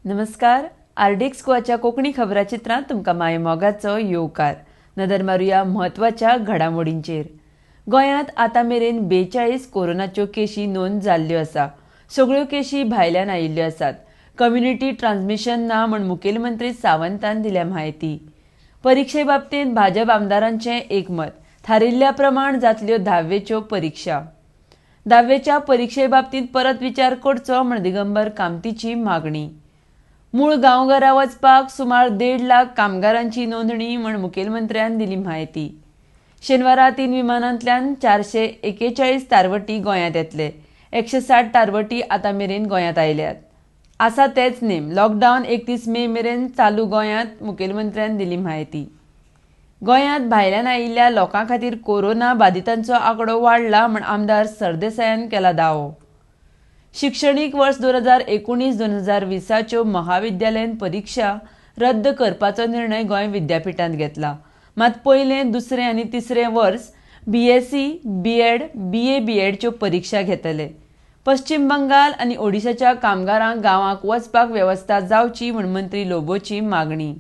नमस्कार, आरडीएक्स गोवाच्या कोंकणी खबराचित्रांत तुमकां माय मोगाचो येवकार. नदर मारुया म्हत्वाच्या घडामोडींचेर. गोंयांत आतां मेरेन 42 कोरोनाच्यो केशी नोंद जाल्ल्यो आसा. सगळ्यो केशी भायल्यान आयिल्ल्यो आसात. कम्युनिटी ट्रान्समिशन ना म्हूण मुखेलमंत्री सावंतान दिल्या म्हायती. परिक्षे बाबतींत भाजप आमदारांचें एकमत, थारिल्ल्या प्रमाण जातल्यो धावेच्यो परिक्षा. धावेच्या परिक्षे बाबतींत परत विचार करचो म्हूण दिगंबर कामतीची मागणी. मूळ गांवघरा वचपाक सुमार 1.5 लाख कामगारांची नोंदणी म्हूण मुखेलमंत्र्यान दिली म्हायती. शेनवारा 3 विमानांतल्यान 441 तारवटी गोंयांत येतले. 160 तारवटी आतां मेरेन गोंयांत आयल्यात. आसा तेच नेम, लॉकडावन 31 मे मेरेन चालू गोंयांत, मुखेलमंत्र्यान दिली म्हायती. गोंयांत भायल्यान आयिल्ल्या लोकां खातीर कोरोना बादितांचो आंकडो वाडला म्हूण आमदार सरदेसायान केला दावो. शिक्षणीक वर्स 2019-2020च्यो महाविद्यालयीन परिक्षा रद्द करपाचो निर्णय गोंय विद्यापिठांत घेतला. मात पयलें, दुसरें आनी तिसरें वर्स बीएससी, बीएड, बीए बीएडच्यो परिक्षा घेतले. पश्चिम बंगाल आनी ओडिशाच्या कामगारांक गांवांक वचपाक वेवस्था जावची म्हूण मंत्री लोबोची मागणी.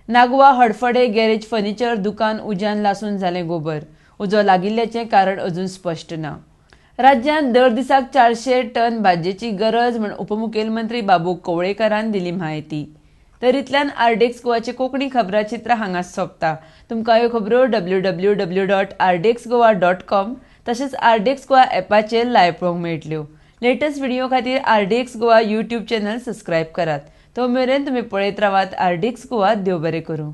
नागवा हडफडे गॅरेज फर्निचर दुकान उज्यान लासून जालें गोबर. उजो लागिल्ल्याचें कारण अजून स्पश्ट ना. राज्यांत दर दिसाक 400 टन भाजयेची गरज म्हूण उपमुखेलमंत्री बाबू कवळेकारान दिली म्हायती. तर इतल्यान आरडीएक्स गोवाचे कोंकणी खबराचित्र हांगा सोंपता. तुमकां ह्यो खबरो www.rdxgoa.com तशेंच आरडीएक्स गोवा ॲपाचेर लायव्ह पळोवंक मेळटल्यो. लेटस्ट व्हिडिओ खातीर RDX Goa YouTube channel subscribe करात. तो मेरेन तुमी पळयत रावात आरडीएक्स गोवा. देव बरें करूं.